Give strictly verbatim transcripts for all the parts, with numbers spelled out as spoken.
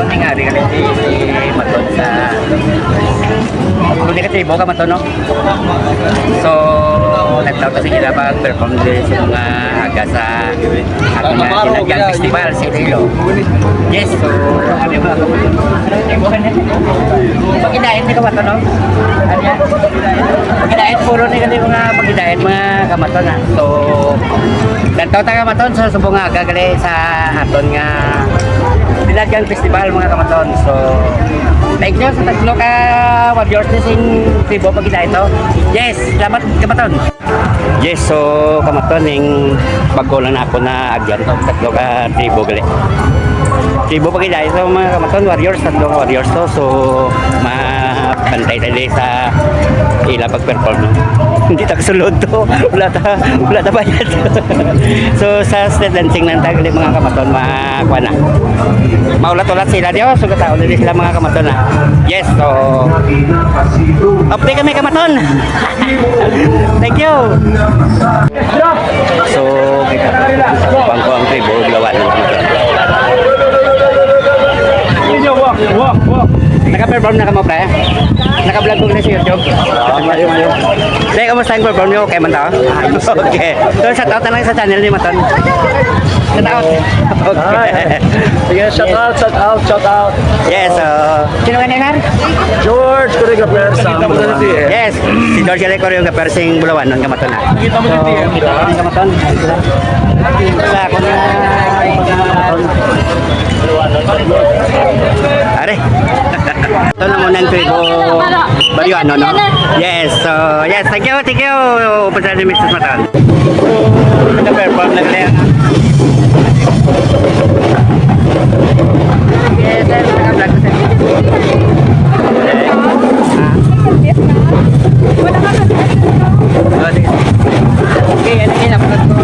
Tingari kami si Maton sa, kung di ka tribo ka, Maton, no? So, nagtaw ta sa ila pag-perform diri sa mga aga sa ato nga Dinagyan Festival sa Iloilo. Yes, so, ano ba? Pagkidait ni ka, Maton, no? Ano yan? Pagkidait, puro ni kani mga pagkidait, mga kamaton, ha. So, nagtaw ta, kamaton, sa subong nga aga gali sa aton nga Dinagyan Festival, mga kamaton. So, thank you sa tatlo ka warriors ni sing tribo pagkidait, no? Yes, salamat, kamaton. Yes, so, kamaton, ning bago lang na ako na agyan to, tatlo ka tribo gali. Tribo pagkidait, so, mga kamaton, warriors, tatlo ka warriors to. So, mabantay tali sa ila pag-perform. Hindi ta kasulod to. Wala ta, wala ta bayad. So, sa street dancing lang ta gali, mga kamaton, makuha na. Maulat-ulat sila diyo, so, kataon dili sila, mga kamaton, ha. Yes, so, update kami, kamaton. Thank you. So, kita ko sa bangko ang tribo, gawa ng Naka-perform na ka mo, pre? Naka-vlog ko na sa YouTube. Ah, mayo, mayo. Pre, kumusta ang perform niyo? Okay man to? Okay. So, shout out na lang sa channel ni Maton. Shout out. Okay. Sige, shout out, shout out, shout out. Yes, so, sino ka, Neymar? George Corriga Persa. Yes, si George Corriga Persing Bulawan, nun ka Maton, ah. Kita mo yung T M. Kita mo yung Maton. Sa ako na, Are. Ito na muna ang tribo Baryuano, no? Yes, so, yes, thank you, thank you. Umpisa ni Mister Maton. Nag-perform na sila. Yes, sir. Naka-vlog ko, sir. Ah. Oh, sige. Okay, ano yun? Upload ko.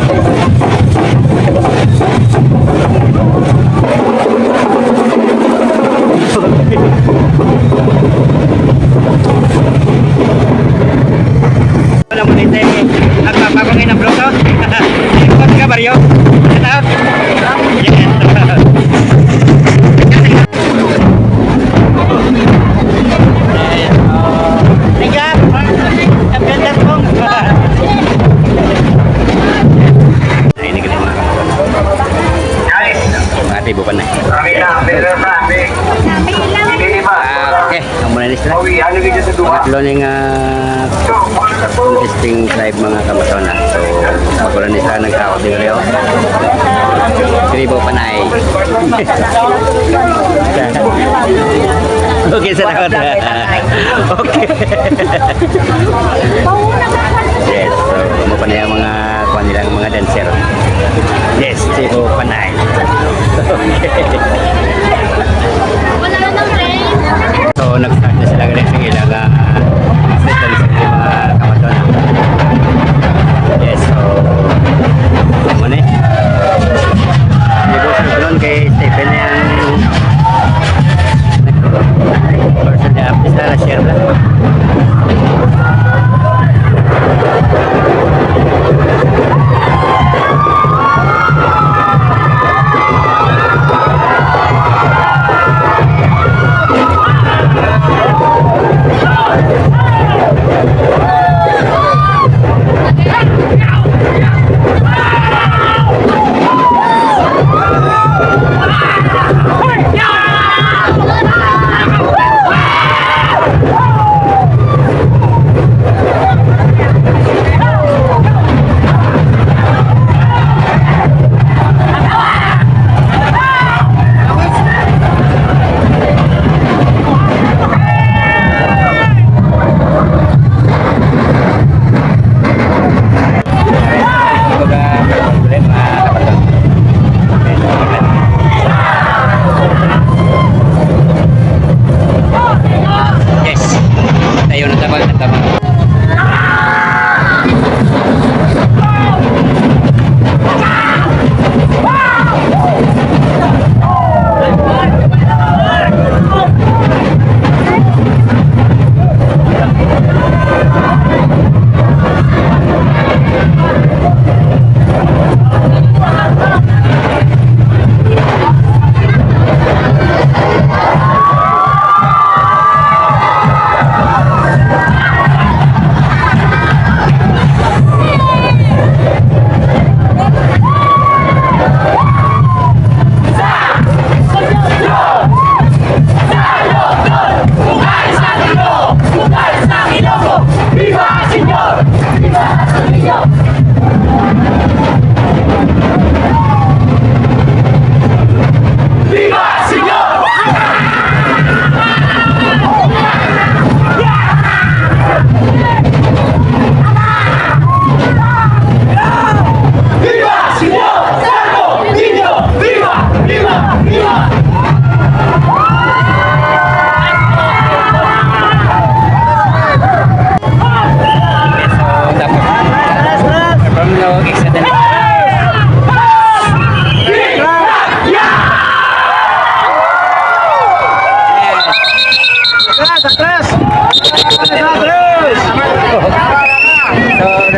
Wala mo dito, eh. Nagpapakong inablo to. Ikot ka, baryo. Shout out. Yes. Thank you, ah. Champion ka, Kong. Ay, hindi ka naman. Mga tibo pa na. Ah, okay. Ang muna ni sila. Pangatlo ning, ah, contesting tribe, mga kamaton, ah. So, magkula ni sila nagkaot ni Leo. Tribo Panay. Okay, salamat. Okay. Yes, so, mo pa niya mga kuan nila, mga dancer. Yes, si Panay. So, nag-start na sila gali sa ilang, ah, session sa mga kamaton. Yes, so, amo ni. Di ba, sa drone kay Stephen yan. Or sa di artista na share lang.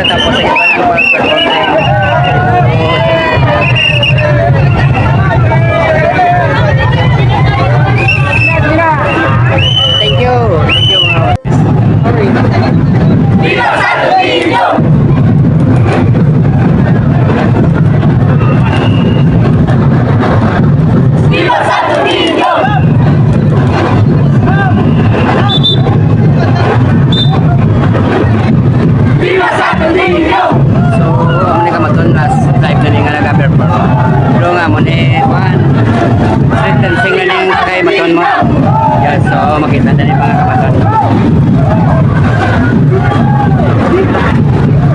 Tapos sa iba ng pag-perform. Thank you. Thank you. Viva Santo Niño! Viva Santo Niño! Viva Santo Niño! So, amo ni kamaton, last live na ni nga naga-perform. Pero nga mo ni, kuan, street dancing na ning kay maton mo. Yan, so, makita na ni mga kamaton.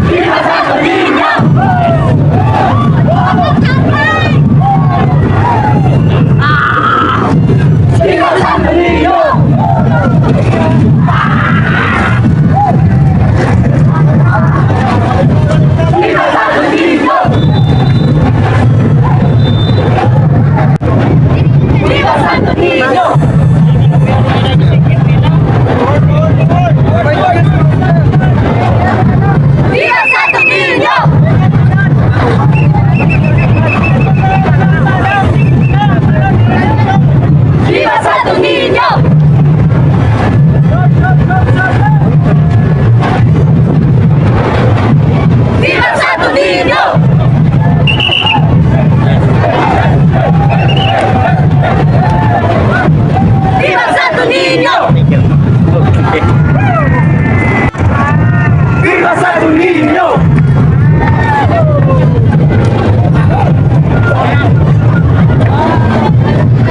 Viva Santo Niño! Viva Santo Niño! Viva Santo Niño! Viva Santo Niño! Viva Santo Niño! Viva Santo Niño! Viva Santo Niño! Viva Santo Niño! Viva Santo Niño!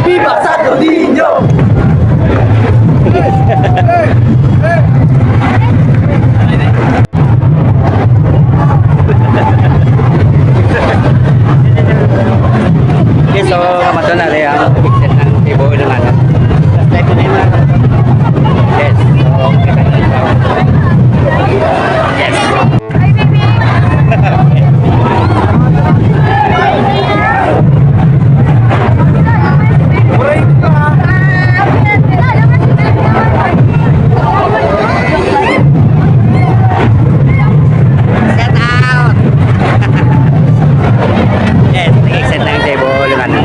Viva Santo Niño! Okay, so, kamaton na rin ang exit ng Cebu Ilongano. Yes. So, yes. Shout out! Yes, nag-exit na yung table, yung ano.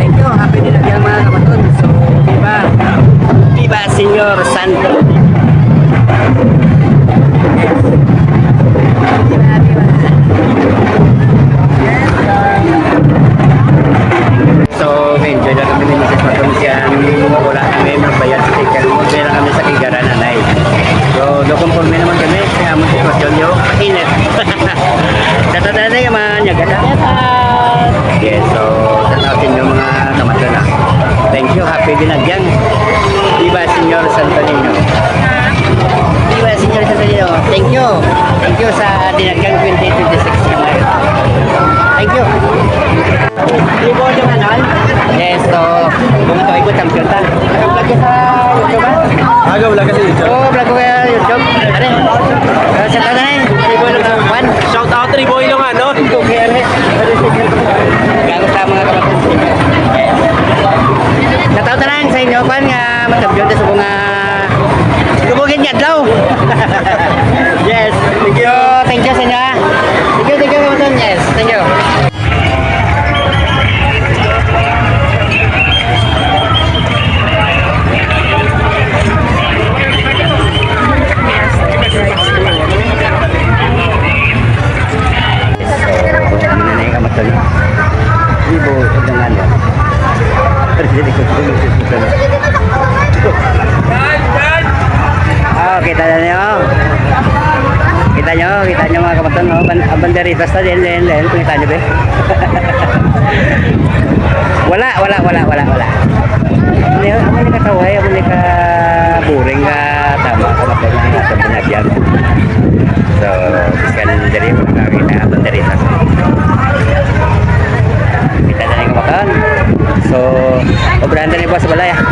Thank you, happy din again, mga kamaton. So, viva! Viva Señor Santo! Yes. Viva, viva! Yes, um, So, may enjoy lang kami ni Misis Maton siya. Wala kami magbayad sa ticket. Move lang kami sa Kigaran, anay. So, do conforme naman kami sa among sitwasyon, yo. Init. Sa tatanay, man, yaga na. Yes, so, sa taas inyo, mga kamaton, ah. Thank you, happy din again. Viva Señor Santo Niño. Viva Señor Santo Niño. Thank you. Thank you sa Dinagang twenty twenty-six. Thank you. Yes, so, kung ito ay champion ta. Nag-vlog ka sa YouTube, ah? Aga, wala ka sa YouTube? Oo, vlog ko sa YouTube. Are, uh, sa tanan eh. One. Shout out, Tribo Ilongano. Gago sa mga kapatid. Shout out na lang sa inyo, kwan nga, mag-champion ta sa mga lubugin nga adlaw. Yes. Thank you. So, thank you sa inyo, ah. Thank you, thank you, Captain. Yes, thank you. So, ano na yung kamatay? Ibo, ito nga niya. Ah, kita na niyo. Kita niyo, kita niyo, mga kamaton, no? Ban-, ang banderitas na din, din, din. Kita niyo, be? Wala, wala, wala, wala, wala. Ano yun? Amo ni katawhay, amo ni ka boring nga tama, kamaton, nga sa panagyan. So, biskan diri, mga kami na banderitas. Kita na yung kamaton. So, obrahan na yung boss, balay, ah.